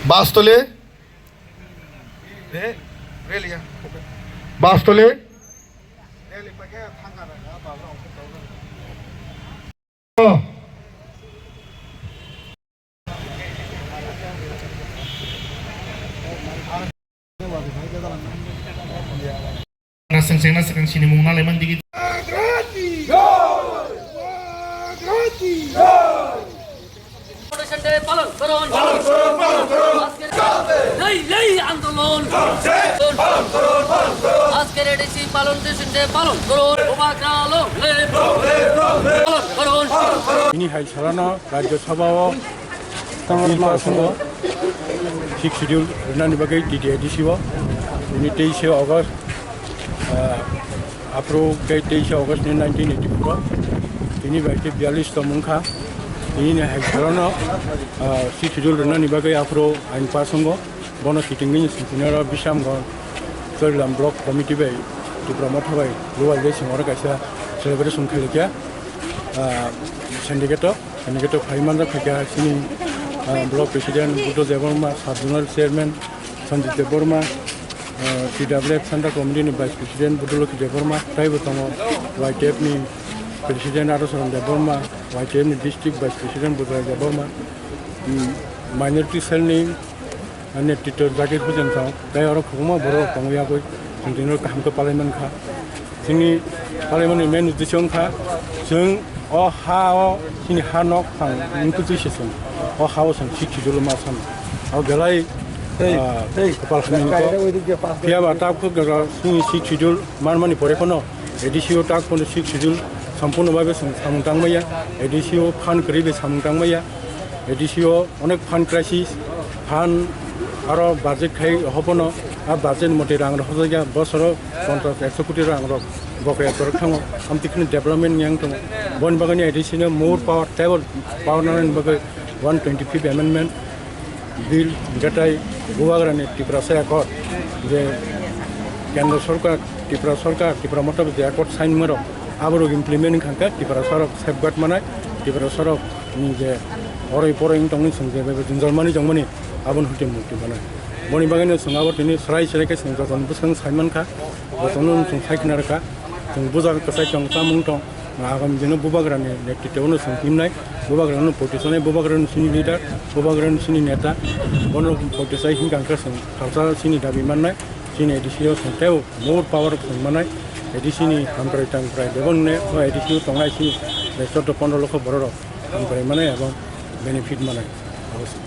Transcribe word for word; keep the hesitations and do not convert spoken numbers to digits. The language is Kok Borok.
Bastole. Bastole. Naseng seng naseng sini mung nalai man digi. Foundation day পালন করুন। পালন করুন, পালন করুন। আজকের নেই, নেই আন্দোলন। চলছে। পালন করুন, পালন করুন। আজকের এডিসি ফাউন্ডেশন ডে পালন করুন। ওবাকা long live. Long live, long live. পালন করুন। পালন করুন। Bini hai salano Rajya Sabha o bill pass wngo, Sixth Schedule rwnani bagwi T T A D C o. Bini teishe August, ah, aphuru khe teishe August ni nineteen eighty-four o. Tini bai khe biyalish tong wngkha. Tini ni hai salano, ah, Sixth Schedule rwnani bagwi aphuru ain pass wngo. Bono kitingwi ni songphunairo Bisramganj Charilam Block Committee bai Tipra Motha bai Global Day songwaro kaisa celebration khalikha, ah, syndicate o. Ani khe to phai manjak kha khe chini, ah, block president Buddha Debbarma, sub zonal chairman Sanjit Debbarma, ah, T W F Central Committee ni vice president Buddha Lokhi Debbarma, taibo tongo Y T F ni president Arosaran Debbarma, Y T F ni district vice president Buddha Debbarma, mm, minority cell ni Ani Tito Zakir Hussain thang, tei oro kwbangma borok tongo yagwi, chwng tini kaham khe palai mankha. Chwngni palaimani main uddesyo wngkha, chwng o ha o chini ha nok thang wngkhe twi se chwng o ha o chwng Sixth Schedule ma san. Abo belai, ah, kwpal hamya wngkha. Phiya ba tabuk jora chini Sixth Schedule manmani pore phano A D C o tak phano Sixth Schedule sampono bai samung tangmaya, A D C o phan kwrwi bai samung tangmaya, A D C o Onek fund crisis, fund aro budget khai hobono, a budget moti rang rok hojakya, bosoro ponchash ekso koti rang rok bokya torok thango, amtwi kheno development yang tongo. Boni bagwi A D C no more power, table power nanani bagwi one twenty fifth amendment bill gatai Bubagrani Tiprasa Accord je Kendra Sorkar, Tipra Sorkar, Tipra Motha je Accord sign maro, aborok implement wngkha khe Tiprasa rok safeguard manai, Tiprasa rok ni je oroi poroi wng tongmani chwng je bai bai jwngjal manwi tongmani aboni hwnkhe mukti mano. Boni bagwino chwng abo tini swrai swrai khe chwng jotono bwskang sai mankha, jotono chwng sai khna rwkha, chwng buja kwchai tong chamung tong, agami dino Bubagrani netrito no chwng himnai, Bubagrano potisonai, Bubagrano chini leader, Bubagrano chini neta, bono potisai hinkha khe chwng salsa chini dabi mannai, chini A D C o chwng teibo more power chwng manai, A D C ni hamkrai tangkrai bebak ne o A D C o tongnai chini chauda pondro lokho borok rok. Hamkrai manai abo benefit manai. Abo se.